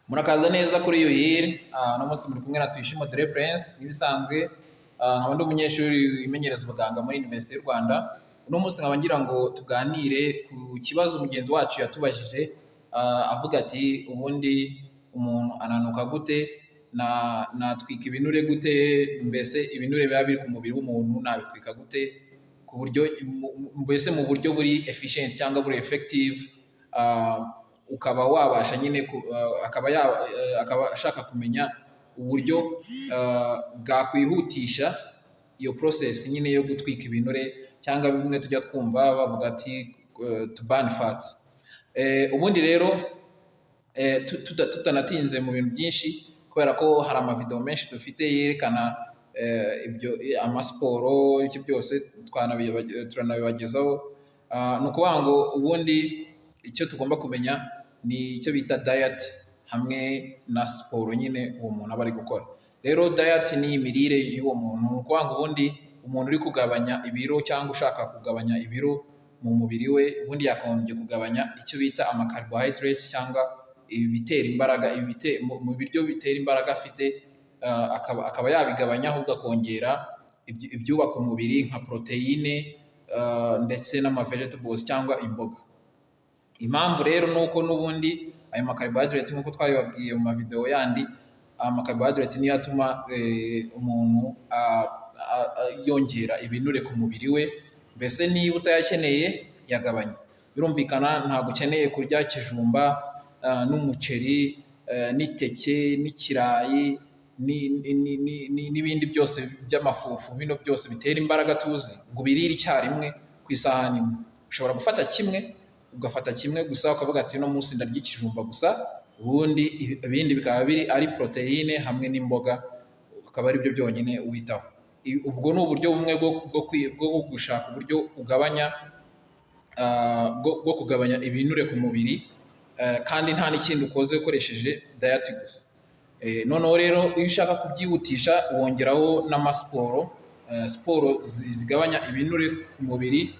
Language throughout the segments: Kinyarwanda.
Murakaza neza kuri Yuhire. Uno munsi muri kumwe na Tuyishime Dore Prince nk'ibisanzwe, nkaba ndi umunyeshuri wimenyereza ubuganga muri Université y'u Rwanda. Uno munsi nkaba ngira ngo tuganire ku kibazo mugenzi wacu yatubajije, avuga ati: "Ubundi umuntu ananuka gute? Na natwika ibinure gute? Mbese ibinure biba biri ku mubiri w'umuntu nabitwika gute ku buryo mbese mu buryo buri efficient cyangwa buri effective?" Ukaba wabasha nyine akaba ashaka kumenya uburyo bwakwihutisha iyo process nyine yo gutwika ibinure, cyangwa bimwe tujya twumva bavuga ati to burn fat. Ubundi rero tutanatinze mu bintu byinshi, kubera ko hari amavideo menshi dufite yerekana ibyo amasiporo, ibyo byose turanabibagezaho. Ni ukuvuga ngo ubundi icyo tugomba kumenya ni icyo bita diet hamwe na siporo nyine uwo muntu aba ari gukora. Rero diet ni imirire y'uwo muntu. Ni ukuvuga ngo ubundi umuntu uri kugabanya ibiro cyangwa ushaka kugabanya ibiro mu mubiri we, ubundi yakagombye kugabanya icyo bita ama carbohydrates cyangwa ibitera imbaraga, mu biryo bitera imbaraga afite, akaba yabigabanya, ahubwo akongera ibyubaka umubiri nka poroteyine ndetse n'ama vegetables cyangwa imboga. Impamvu rero ni uko n'ubundi ayo ma carbohydrates, nk'uko twabibabwiye mu mavideo yandi, ama carbohydrates niyo atuma umuntu yongera ibinure ku mubiri we. Mbese niba utayakeneye, yagabanya. Birumvikana, ntabwo ukeneye kurya ikijumba n'umuceri n'iteke n'ikirayi n'ibindi byose by'amafufu, bino byose bitera imbaraga tuzi, ngo ubirire icyarimwe ku isahani imwe. Ushobora gufata kimwe, ugafata kimwe gusa, ukavuga ati: "Uno munsi ndarya ikijumba gusa," ubundi ibindi bikaba biri ari poroteyine hamwe n'imboga, akaba ari byo byonyine witaho. Ubwo ni uburyo bumwe bwo gushaka uburyo ugabanya bwo kugabanya ibinure ku mubiri, kandi nta n'ikindi ukoze, ukoresheje diet gusa. Noneho rero iyo ushaka kubyihutisha, wongeraho n'amasiporo, siporo zigabanya ibinure ku mubiri,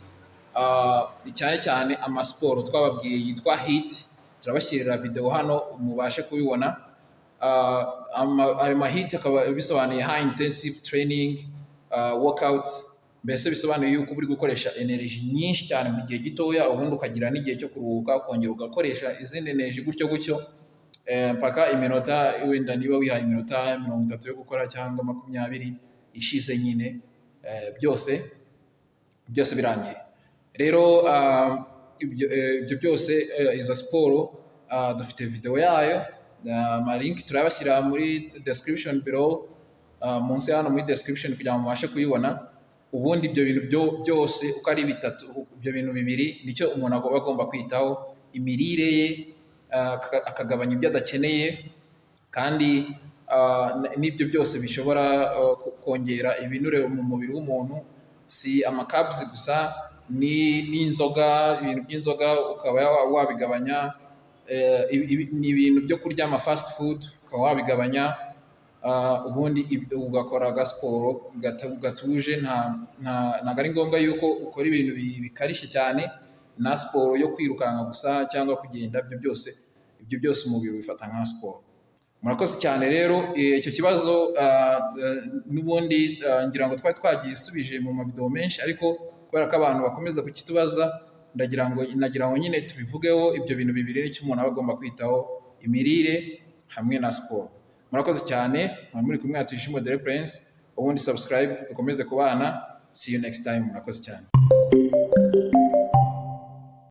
cyane cyane amasiporo twababwiye yitwa HIIT. Turabashyirira video hano mubashe kubibona. Ayo ma HIIT akaba bisobanuye high intensive training workouts, mbese bisobanuye yuko uba uri gukoresha energy nyinshi cyane mu gihe gitoya, ubundi ukagira n'igihe cyo kuruhuka, ukongera ugakoresha izindi energy, gutyo gutyo, mpaka iminota, wenda niba wihaye iminota 30 yo gukora cyangwa 20, ishize nyine, byose byose birangiye. Rero ibyo byose, izo siporo dufite video yayo, amalink turayabashyira muri description below, munsi hano muri description, kugira ngo mubashe kuyibona. Ubundi ibyo bintu byose uko ari bitatu, ibyo bintu bibiri nicyo umuntu aba agomba kwitaho: imirire ye, akagabanya ibyo adakeneye, kandi n'ibyo byose bishobora kongera ibinure mu mubiri w'umuntu. Si ama carbs gusa, ni n'inzoga, ibintu by'inzoga ukaba wabigabanya, ni ibintu byo kurya ama fast food ukaba wabigabanya, ubundi ugakora agasiporo gatuje. Ntabwo ari ngombwa yuko ukora ibintu bikarishye cyane, na siporo yo kwirukanka gusa cyangwa kugenda, ibyo byose umubiri ubifata nka siporo. Murakoze cyane. Rero icyo kibazo n'ubundi ngira ngo twari twagisubije mu mavideo menshi, ariko kubera ko abantu bakomeza kukitubaza, ndagira ngo nagira ngo nyine tubivugeho. Ibyo bintu bibiri nicyo umuntu aba agomba kwitaho: imirire hamwe na siporo. Murakoze cyane, mwari muri kumwe na Tuyishime Dore Prince. Ubundi subscribe dukomeze kubana. See you next time. Murakoze cyane.